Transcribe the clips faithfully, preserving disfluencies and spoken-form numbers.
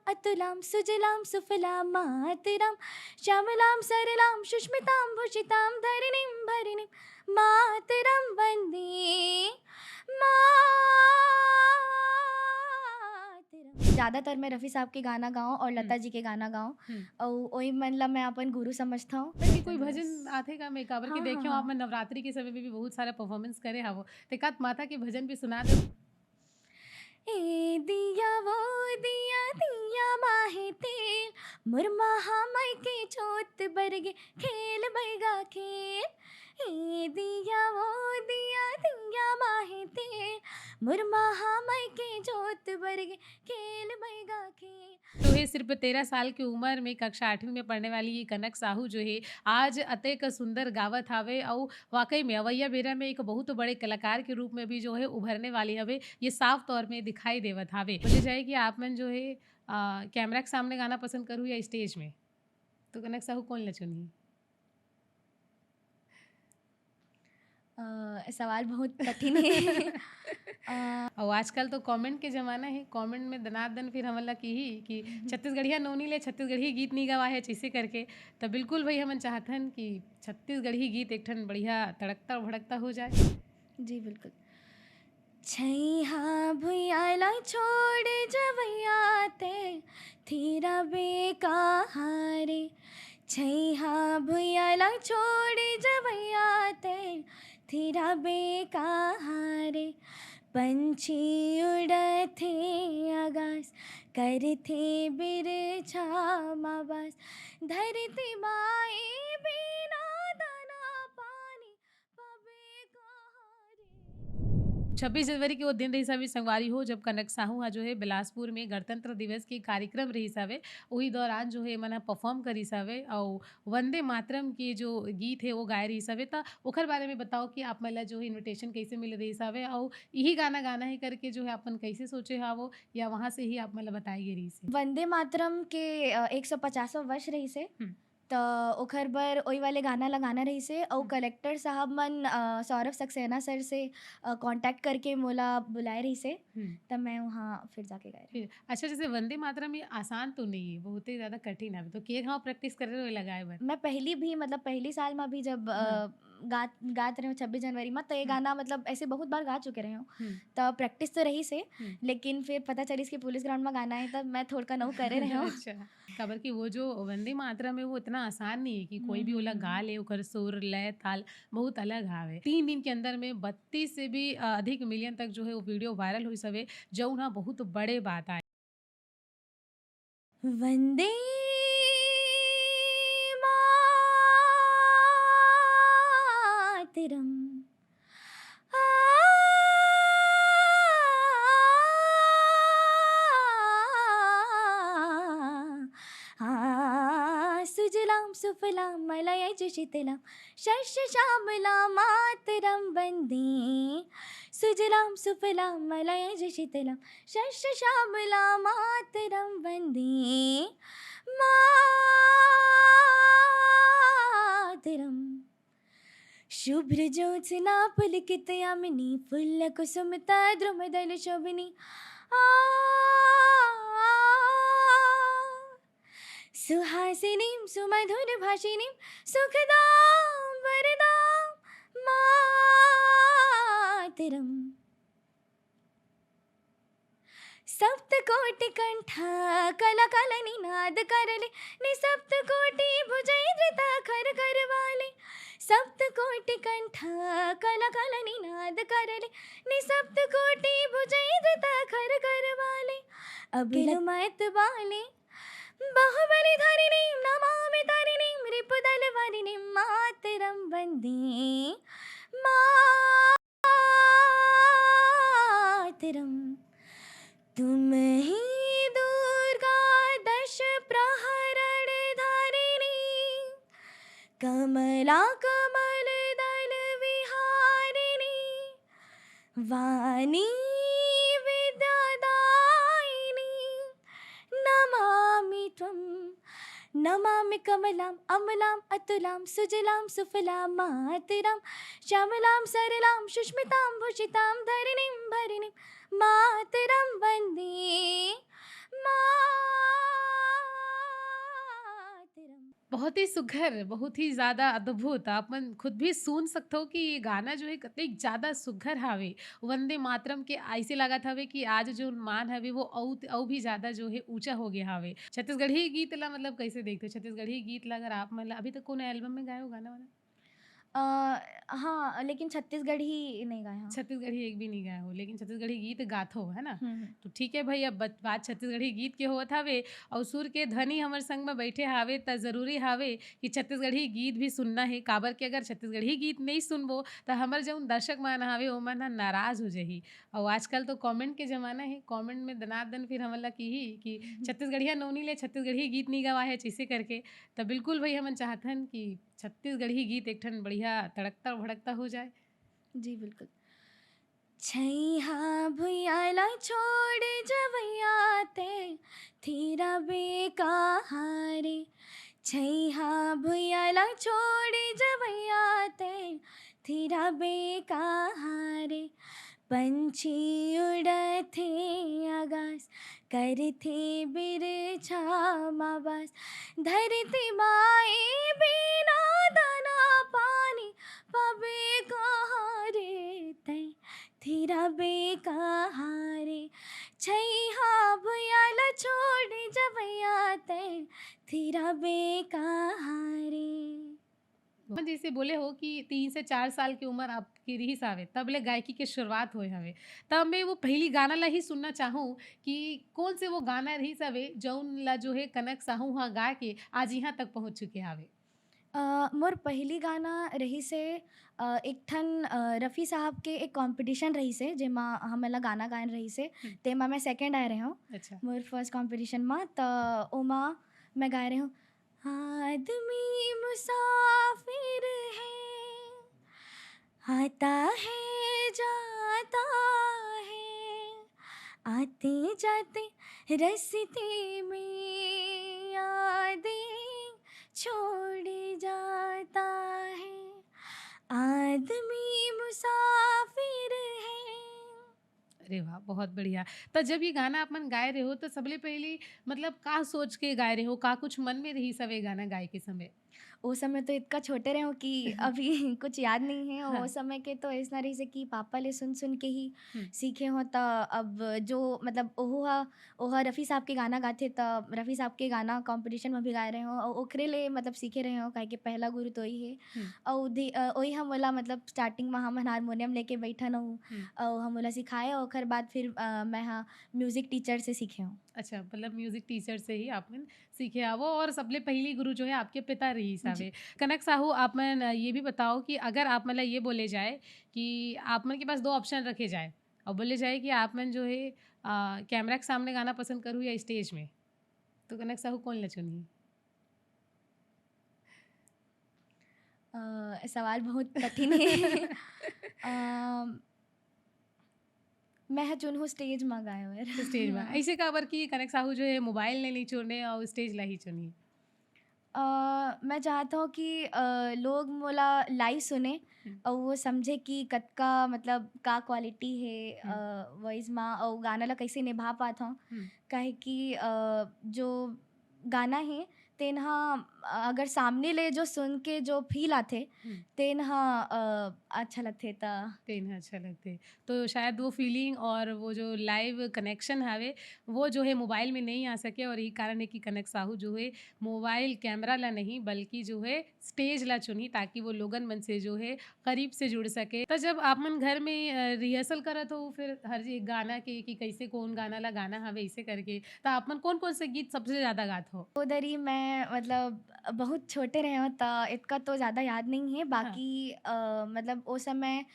अतुलां सुजलां सुफलां मातरं, श्यामलां सरलां सुष्मितां भूषितां धरणीं भरणीं मातरं वंदे मातरं। ज्यादातर मैं रफी साहब के गाना गाऊं और लता हम्म। जी के गाना गाऊं, हम्म। और वही मन ला मैं अपन गुरु समझता हूँ। पर कि कोई भजन आथे का में काबर के हाँ, देखे हाँ, हूँ, आप हाँ। मन नवरात्रि के समय में भी बहुत सारा परफॉर्मेंस करे हवो, ते का माता के भजन भी सुना दे। ए दिया वो दिया, दिया माहे तेल, मोर महामाई के जोत बरगे, खेल बैगा खेल। ए दिया वो दिया, दिया माहे तेल, मोर महामाई के जोत बरगे, खेल बैगा खेल। तो ये सिर्फ तेरह साल की उम्र में कक्षा आठवीं में पढ़ने वाली ये कनक साहू जो है, आज अतेक सुंदर गावत हावे, और वाकई में अवैया बेरा में एक बहुत बड़े कलाकार के रूप में भी जो है उभरने वाली हवे, ये साफ तौर में दिखाई देवत हावे। बोले जाए कि आप मन जो है, आ, कैमरा के सामने गाना पसंद करू या स्टेज में, तो कनक साहू कौन ला चुनही? अ, सवाल बहुत कठिन है। अ, और आजकल तो कमेंट के जमाना है, कमेंट में दनादन फिर हमन ला किही कि हम्म। छत्तीसगढ़िया नोनी ले छत्तीसगढ़ी गीत नहीं गवा है, जैसे करके। तो बिल्कुल भाई, हमन चाहथन कि छत्तीसगढ़ी गीत एक ठन बढ़िया तड़कता भड़कता हो जाए। जी, बिल्कुल। छैहा भुइयां ला छोड़ जवैया ते, तेरा बेकहारे। छैहा भुइयां ला छोड़ जवैया ते, तेरा बेकहारे। पंछी उड़थे आकाश, करथे बिरछा मा बास। धरती माई बिना दाना पानी, छब्बीस जनवरी के वो दिन रहिस हवे संगवारी हो, जब कनक साहू हा जो है बिलासपुर में गणतंत्र दिवस के कार्यक्रम रहिस हवे, उही दौरान जो है मन हा परफॉर्म करिस हवे और वंदे मातरम के जो गीत है वो गाए रहिस हवे। त ओकर बारे में बताओ कि आप मन ला जो है इनविटेशन कैसे मिले रहिस हवे और यही गाना गाना है करके जो है अपन कैसे सोचे हावो, या वहाँ से ही आप मन ला बताए गे रहिस हे? वंदे मातरम के, अ, एक सौ पचासवां वर्ष रहिस हे। हम्म। त ओखर बर ओई वाले गाना ला गाना रहिस हे, अउ हम्म। कलेक्टर साहब मन, अ, सौरभ सक्सेना सर से, अ, कॉन्टैक्ट करके मोला बुलाए रहिस हे, हम्म। त मैं वहाँ फिर जाके गाए रहेंव। फिर, अच्छा, जैसे वंदे मातरम ये आसान तो नहीं है, बहुत ही ज्यादा कठिन है, तो के घाव प्रैक्टिस करे रहे लगाए बर? मैं पहली भी, मतलब, पहली साल में भी जब, अ, हम्म। गात, गात रहेंव छब्बीस जनवरी में, तो ये हम्म। गाना, मतलब, ऐसे बहुत बार गा चुके रहेंव। हम्म। त प्रैक्टिस तो रहिस हे, हम्म। लेकिन फिर पता चलिस कि पुलिस ग्राउंड में गाना है, तब मैं थोड़का नऊ करे रहेंव। अच्छा। काबर कि वो जो वंदे मातरम है, वो इतना आसान नहीं है कि कोई भी ओला हम्म। गा ले, ओकर सुर, लय, ताल बहुत अलग हावे। तीन दिन के अंदर में बत्तीस से भी, अ, अधिक मिलियन तक जो है वो वीडियो वायरल होइस हवे, जउन हा बहुत बड़े बात आय। वंदे मातरम। आ, आ, सुजलां सुफलां मलयज शीतलां शस्य श्यामलां मातरं वन्दे। सुजलां सुफलां मलयज शीतलां शस्य श्यामलां मातरं वन्दे मातरम्। शुभ्र ज्योत्स्ना पुलकित यामिनी फुल्ल कुसुम तद्रुम दल शोभिनी। आ, आ, सुहासिनीं सुमधुर भाषिनीं सुखदां वरदां मातरम्। सप्त कोटि कंठ कल कल निनाद करले, नि सप्त कोटि भुज इंद्र तखर कर वाले। सप्त कोटि कंठ कल कल निनाद करले, नि सप्त कोटि भुज इंद्र तखर कर वाले। अबिल मत बाले। बाहुबलि धरिणीं नमामि तरिणीं रिपुदल वरिणीं मातरं वन्दे मातरम्। तुम ही दुर्गा दश प्रहरण धारिणी, कमला कमल दल विहारिणी, वाणी विद्यादायिनी, नमामि त्वं। नमामि कमलां अमलां अतुलां सुजलां सुफलां मातरं, श्यामलां सरलां सुष्मितां भूषितां धरणीं भरणीं मातरं वन्दे मातरम। बहुत ही सुघर, बहुत ही ज्यादा अद्भुत। आप मन खुद भी सुन सकथो कि ये गाना जो है कतेक ज्यादा सुघर हावे। वंदे मातरम के ऐसे लागत हवे कि आज जो मान हवे वो अउ, अउ भी ज्यादा जो है ऊंचा हो गया हावे। छत्तीसगढ़ी गीत ला मतलब कैसे देखते हो? छत्तीसगढ़ी गीत ला अगर आप मन ला अभी तक कोनो एल्बम में गाए हो गाना वाना? अ, हाँ, लेकिन छत्तीसगढ़ी नहीं गाए हो। छत्तीसगढ़ी एक भी नहीं गाए हो, लेकिन छत्तीसगढ़ी गीत गाथो, है ना? हम्म, हम्म। तो ठीक है भाई, अब बत-, बात छत्तीसगढ़ी गीत के होवत हावे और सुर के धनी हमर संग में बैठे हावे, त जरूरी हावे कि छत्तीसगढ़ी गीत भी सुनना है। काबर के अगर छत्तीसगढ़ी गीत नहीं सुनबो, त हमर जउन दर्शक मन हावे, ओमन ह नाराज हो जाही। और आजकल तो कमेंट के जमाना है, कमेंट में दनादन फिर हमन ला किही कि हम्म। छत्तीसगढ़िया नोनी ले छत्तीसगढ़ी गीत नहीं गवा है, जैसे करके। त बिल्कुल भाई, हमन चाहथन कि छत्तीसगढ़ी गीत एक ठन बढ़िया तड़कता भड़कता हो जाए। जी, बिल्कुल। छैहा भुइयां ला छोड़ जवैया ते, थिरा बेकहारे। छैहा भुइयां ला छोड़ जवैया ते, थिरा बेकहारे। पंछी उड़थे आगास, करथे बिरछा मा बास। धरती माई बिना दाना पानी पाबे कहां रे तैं, थिरा बेकहारे। छैहा भुइयां ला छोड़ जवैया तैं, थिरा बेकहारे। अपन जैसे बोले हो कि तीन से चार साल की उम्र आपकी रिहिस हावे, तब ले गायकी के शुरुआत होए हवे। तब मैं वो पहली गाना ला ही सुनना चाहूँ कि कौन से वो गाना रिहिस हवे, जौन ला जो है कनक साहू हा गा के आज यहाँ तक पहुँच चुके हावे। अ, मोर पहली गाना रहिस हे, अ, एक ठन, अ, रफ़ी साहब के एक कॉम्पिटिशन रहिस हे, जेमा हमन ला गाना गायन रहिस हे, हम्म। तेमा मैं सेकंड आए रहे हूँ। अच्छा। मोर फर्स्ट कॉम्पिटिशन मा, त ओमा मैं गाए रहे हूँ, आदमी मुसाफिर है, आता है, जाता है, आते जाते रस्ते में यादें छोड़ जाता है, आदमी मुसाफिर है। अरे वाह, बहुत बढ़िया। त जब ये गाना आप मन गाए रहे हो, त सबले पहली मतलब का सोच के गाए रहे हो? का कुछ मन में रहिस हवे गाना गाए के समय? ओ समय तो इतका छोटे रहे हो कि अभी कुछ याद नहीं है। हाँ। ओ समय के तो ऐसना रहिस हे कि पापा ले सुन-सुन के ही हम्म। सीखे हो। त अब जो मतलब ओहू हा, ओहा रफ़ी साहब के गाना गाथे, त रफ़ी साहब के गाना कॉम्पिटिशन में भी गाए रहे हो। अउ ओखरे ले मतलब सीखे रहे हो, काहे कि पहला गुरु तो ओही हे। हम्म। अउ धे-, अ, ओही हम ओला मतलब स्टार्टिंग में हमन हारमोनियम लेके बैठन अउ, हम्म। अउ हम ओला सिखाए, ओखर बाद फिर, अ, मैं हा म्यूजिक टीचर से सीखे हूँ। अच्छा, मतलब म्यूजिक टीचर से ही आप मन सीखे हावो और सबले पहली गुरु जो है आपके पिता रहिस जी। हावे। कनक साहू, आप मन, अ, ये भी बताओ कि अगर आप मन ला ये बोले जाए कि आप मन के पास दो ऑप्शन रखे जाए और बोले जाए कि आप मन जो है, अ, कैमरा के सामने गाना पसंद करू या स्टेज में, तो कनक साहू कौन ला चुनही? अ, सवाल बहुत कठिन है। अ, मैं ह चुनहूँ स्टेज मा गाए बर। स्टेज मा। हाँ। ऐसे काबर कि कनक साहू जो है मोबाइल ले नहीं चुने और स्टेज ला ही चुनी? अ, मैं चाहत हूँ कि, अ, लोग मोला लाइव सुने हम्म। और वो समझे कि कतका मतलब का क्वालिटी है, हम्म। अ, वॉइस मा और गाना ला कैसे निभा पात हूँ। हम्म। काहे कि, अ, जो गाना हे, तेन ह, अगर सामने ले जो सुन के जो फील आथे, हम्म। तेन ह, अ, अच्छा लगथे त। तेन ह अच्छा लगथे। तो शायद वो फीलिंग और वो जो लाइव कनेक्शन हवे, वो जो है मोबाइल में नहीं आ सके और यही कारण है कि कनक साहू जो है मोबाइल कैमरा ला नहीं, बल्कि जो है स्टेज ला चुनही, ताकि वो लोगन मन से जो है करीब से जुड़ सके। त जब आप मन घर में, अ, रिहर्सल करत हो फिर हर एक गाना के कि कैसे कौन गाना ला गाना हवे, ऐसे करके, त आप मन कौन-कौन से गीत सबसे ज्यादा गात हो? ओ दरी मैं मतलब बहुत छोटे रहे हो त इतका तो ज्यादा याद नहीं है, हाँ। बाकी, अ, मतलब ओ समय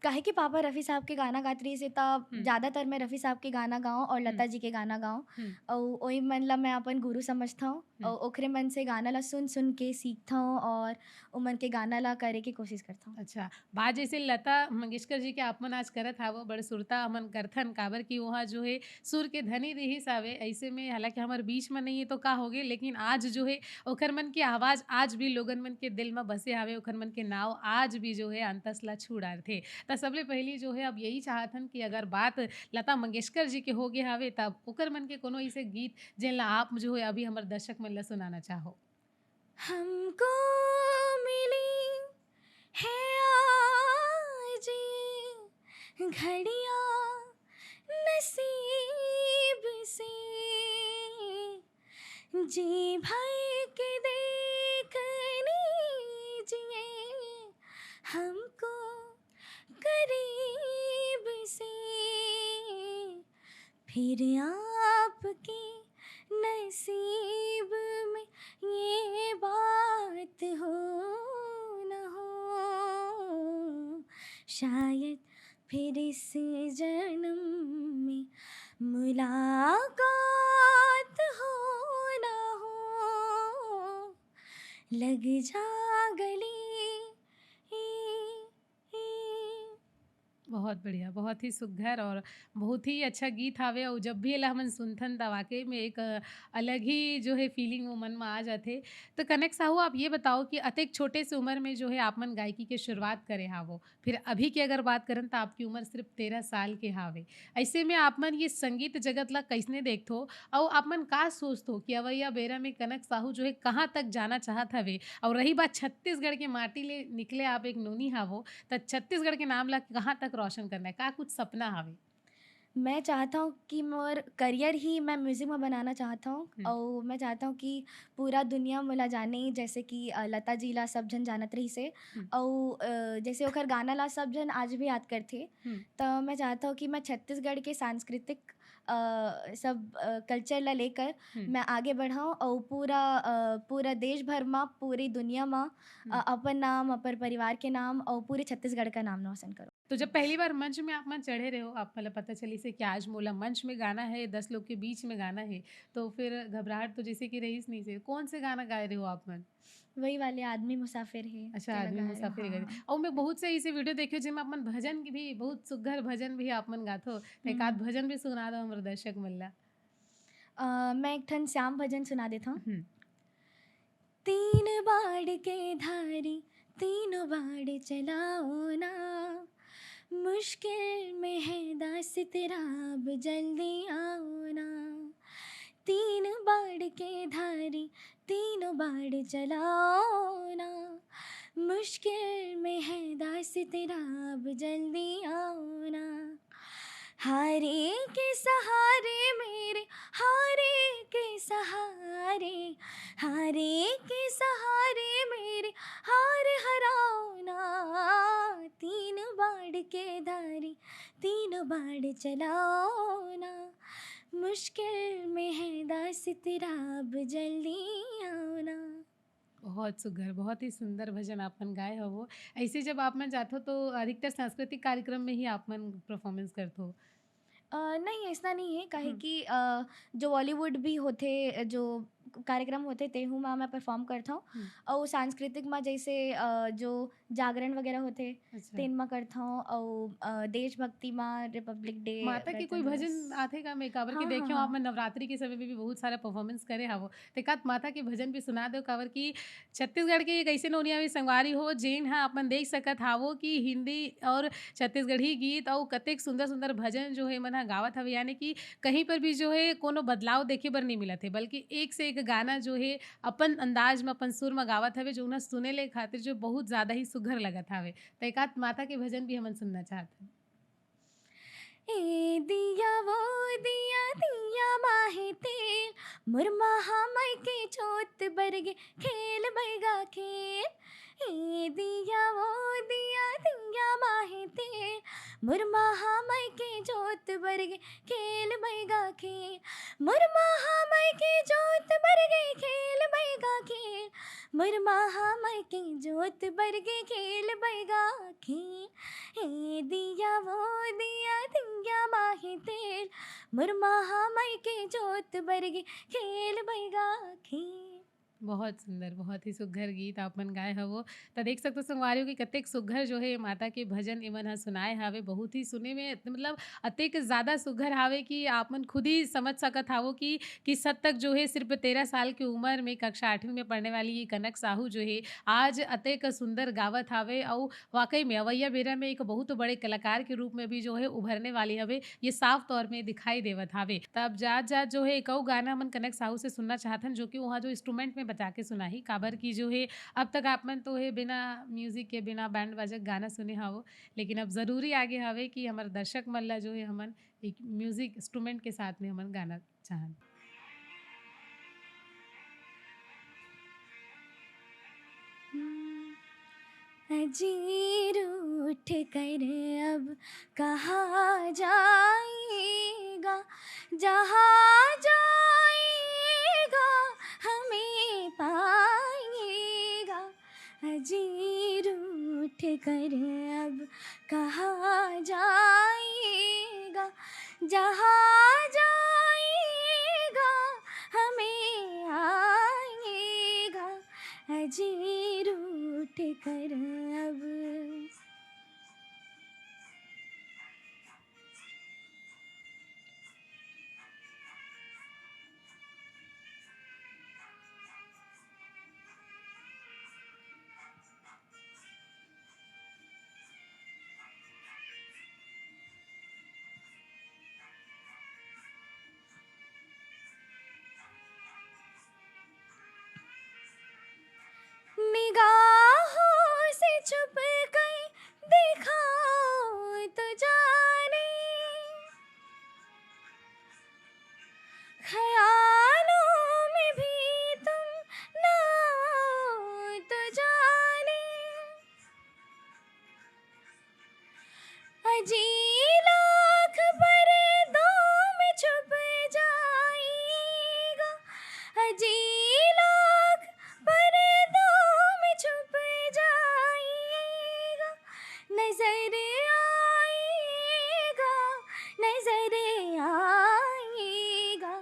काहे कि पापा रफी साहब के गाना गात रहिस हे त हम्म। ज्यादातर मैं रफी साहब के गाना गाऊं और लता हम्म। जी के गाना गाऊं। हम्म। अउ ओई मन ला मैं अपन गुरु समझता हूँ हम्म। और ओखरे मन से गाना ला सुन सुन के सीखता हूँ और उमन के गाना ला करे के कोशिश करता हूँ। अच्छा, बात जैसे लता मंगेशकर जी के आप मन आज करत हावो, बड़ सुरता हमन करथन, काबर कि वहाँ जो है सुर के धनी रिहिस हावे। ऐसे में हालांकि हमर बीच में नहीं है तो का होगे, लेकिन आज जो है ओखर मन के आवाज आज भी लोगन मन के दिल में बसे हावे, ओखर मन के नाव आज भी जो है अंतस ला छू डारथे। सबले पहली जो है, अब यही चाहत हन कि अगर बात लता मंगेशकर जी के हो गए हवे, तब ओकर मन के कोनो ऐसे गीत, जेन ला आप जो है, अभी हमर दर्शक मन ला सुनाना चाहो। हमको मिली है आज ये घड़ियाँ नसीब से, जी भर के देख लीजिए हमको करीब से, फिर आपके नसीब में ये बात हो न हो, शायद फिर इस जन्म में मुलाकात हो ना हो, लग जा गले। बहुत बढ़िया, बहुत ही सुघर और बहुत ही अच्छा गीत हावे। और जब भी एला हमन सुनथन, त वाकई में एक, अ, अलग ही जो है फीलिंग वो मन में आ जाथे। तो कनक साहू, आप ये बताओ कि अतेक छोटे से उम्र में जो है आप मन गायकी के शुरुआत करे हावो, फिर अभी की अगर बात करन, त आपकी उम्र सिर्फ तेरह साल के हावे। ऐसे में आप मन ये संगीत जगत ला कैसने देखथो, अउ आप मन का सोचथो कि अवैया बेरा में कनक साहू जो है कहाँ तक जाना चाहत हवे? और रही बात छत्तीसगढ़ के माटी ले निकले आप एक नोनी हावो, त छत्तीसगढ़ के नाम ला कहाँ तक रोशन करना है, का कुछ सपना हावे? मैं चाहता हूँ कि मोर करियर ही मैं म्यूजिक में बनाना चाहता हूँ। हम्म। और मैं चाहता हूँ कि पूरा दुनिया मोला जाने, जैसे कि, अ, लता जी ला सब झन जानत रहिसे। हम्म। और, अ, जैसे ओकर गाना ला सब झन आज भी याद करथे। हम्म। तो मैं चाहता हूँ कि मैं छत्तीसगढ़ के सांस्कृतिक, अ, सब, अ, कल्चर ला लेकर हम्म। मैं आगे बढ़ाऊँ और पूरा, अ, पूरा देश भर में, पूरी दुनिया में, अ, हम्म। अपन नाम, अपन परिवार के नाम और पूरे छत्तीसगढ़ का नाम रोशन करूँ। तो जब पहली बार मंच में आप मन चढ़े रहे हो, आप, मतलब, पता चली से कि आज मोला मंच में गाना है, दस लोग के बीच में गाना है, तो फिर घबराहट तो जैसे कि रहीस नहीं से। कौन से गाना गाए रहे हो आप मन? वही वाले आदमी मुसाफिर है, अच्छा, जो आदमी लगा है, मुसाफिर है। हाँ। और मैं बहुत से ऐसे वीडियो देखे हो, जिसमें आप मन भजन की भी, बहुत सुघर भजन भी आप मन गाथो। तो एक आध हम्म। भजन भी सुना दो हमारे दर्शक मन ला। अ, मैं एक ठन श्याम भजन सुना देता हूँ। हम्म। तीन बाड़ के धारी, तीनों बाड़ चलाओ ना, मुश्किल में है दास तेरा, अब जल्दी आओ ना। तीन बाड़ के धारी, तीनों बाड़ चलाओ ना, मुश्किल में है दास तेरा, अब जल्दी आओ ना। हारे के सहारे मेरे, हारे के सहारे, हारे के सहारे मेरे, हार हराओ ना। तीन बाड़ के धारी, तीन बाड़ चलाओ ना, मुश्किल में है दास तेरा, अब जल्दी आओ ना। बहुत सुघर, बहुत ही सुंदर भजन आप मन गाए हो वो। ऐसे जब आप मन जाथो तो अधिकतर सांस्कृतिक कार्यक्रम में ही आप मन परफॉर्मेंस करथो? अ, नहीं, ऐसा नहीं है, काहे हम्म। कि, अ, जो बॉलीवुड भी होथे, जो कार्यक्रम होथे, तेहू मा मैं परफॉर्म करथौं। हम्म। अउ सांस्कृतिक मा जैसे, अ, जो जागरण वगैरह होथे, अच्छा। तेन मा करथौं। अउ, अ, देशभक्ति मा रिपब्लिक डे माता के करथन कोई भजन बस। आथे का? मैं काबर के हाँ, देखे हाँ, हौं, आप हाँ। मन नवरात्रि के समय में भी बहुत सारा परफॉर्मेंस करे हावो। ते का माता के भजन भी सुना दो, काबर कि छत्तीसगढ़ के एक ऐसे नोनिया भी संगवारी हो, जेन ह आप मन देख सकत हावो कि हिंदी और छत्तीसगढ़ी गीत अउ कतेक सुंदर-सुंदर भजन जो हे मन ह गावत हवे, यानी कि कहीं पर भी जो हे कोनो बदलाव देखे बर नहीं मिलत हे, बल्कि एक से एक गाना जो हे अपन अंदाज म, अपन सुर म गावत हवे, जो उन्हा सुने ले खातिर जो बहुत ज़्यादा ही सुघर लगत हवे। त एकाध माता के भजन भी हमन सुनना चाहत हन। ए दिया वो दिया, दिया माहे तेल, मुरमा हमर के जोत बरगे, खेल बैगा खेल। ए दिया वो दिया, दिया माहे तेल, मुरमा हमर के जोत बरगे, खेल बैगा खेल। मुरमा हमर के जोत बरगे, खेल बैगा खेल। मुरमा हमर के जोत बरगे, खेल बैगा खेल। ए दिया वो दिया, दिया माहे तेल, मुरमा हमर के जोत बरगे, खेल बैगा खेल। बहुत सुंदर, बहुत ही सुघर गीत आप मन गाए हवो। त देख सकथो संगवारी हो कि कतेक सुघर जो हे माता के भजन एमन ह सुनाए हावे। बहुत ही सुने में मतलब अतेक ज़्यादा सुघर हावे कि आप मन खुद ही समझ सकत हावो कि किस हद तक जो हे सिर्फ तेरह साल की उम्र में कक्षा आठवीं में पढ़ने वाली ये कनक साहू जो हे आज अतेक सुंदर गावत हावे। अउ वाकई में अवइया बेरा में एक बहुत बड़े कलाकार के रूप में भी जो हे उभरने वाली हवे, ये साफ तौर में दिखाई देवत हावे। त अब जात जात जो हे एक अउ गाना हमन कनक साहू से सुनना चाहथन, जो कि वहाँ जो इंस्ट्रूमेंट में बजा के सुनाही, काबर कि जो हे अब तक आप मन तो हे बिना म्यूजिक के, बिना बैंड बाजा के गाना सुने हावो, लेकिन अब जरूरी आगे हवे कि हमर दर्शक मन ला जो हे हमन एक म्यूजिक इंस्ट्रूमेंट के साथ में हमन गाना चाहन। अजीर उठ कर अब कहाँ जाएगा, जहाँ जाएगा हमें पाएगा। अजीर उठ कर अब कहाँ जाएगा, जहाँ जाएगा हमें आएगा। अजीर उठ कर अब निगाहों से छुप कर दिखाओ तो जाने, ख्यालों में भी तुम ना आओ तो जाने। अजी लाख पर्दों में छुप जाएगा, अजी लाख पर्दों में छुप जाएगा, नजर आएगा, नजर आएगा।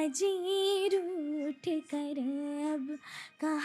अजीर उठ कर अब कहाँ